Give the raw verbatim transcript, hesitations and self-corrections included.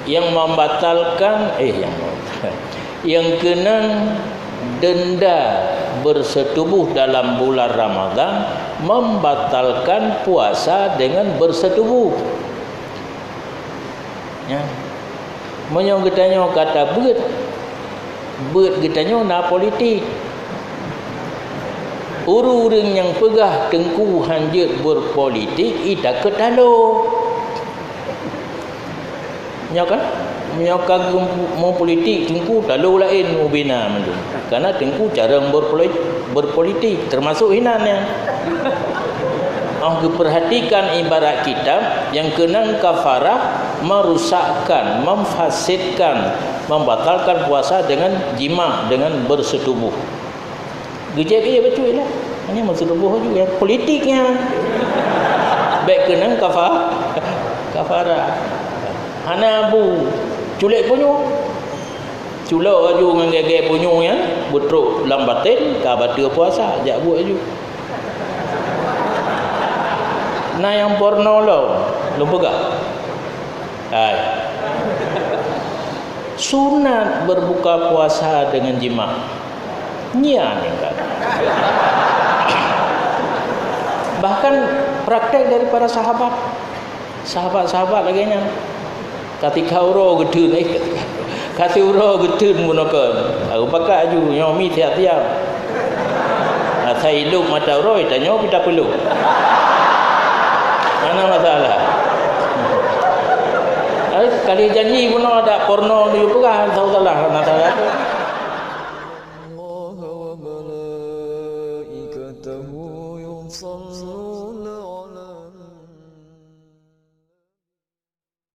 Yang membatalkan, eh, yang membatalkan, yang keunong denda bersetubuh dalam bulan Ramadan membatalkan puasa dengan bersetubuh. Ya. Meunyoe geutanyoe ka tabeuet, beuet geutanyoe na politik. Ureuëng-ureuëng nyang peugah teungku hanjeuet berpolitik, ita keutalo. Nyoe kan? Nyoe ka geu-, meupolitik teungku talo laén mubina mandum. Karena teungku carong berpoli-, berpolitik, termasuk hinan nyan. Oh, geuperhatikan ibarat kitab yang keunong kafarah merusakkan, memfasidkan, membatalkan puasa dengan jima, dengan bersetubuh. Geujak-geujak bacut lah. Hanya maksud tuboh aju ya, politik nyan. Bèk keunong kafa-, kafarah. Hana bu, culek punyueng. Culok aju ngon gèt-gèt punyueng nyan, beutrok lam batén, ka bateue puasa, jak buet aju. Na nyang porno lom, lôn peugah. Hai. Sunat berbuka puasa dengan jima. Nyan nyang ka. Bahkan praktek dari para sahabat. Sahabat-sahabat lagèe nyan. Katika uroe geuteun, eh, katika uroe geuteun bunoe kon. Aku pakat aju, nyoe mi tiap-tiap. Asai ilop mata uroe, tanyoe pih tapeulop. Hana masalah. Eh, kali janji bunoe adak porno di peugah, hana masalah.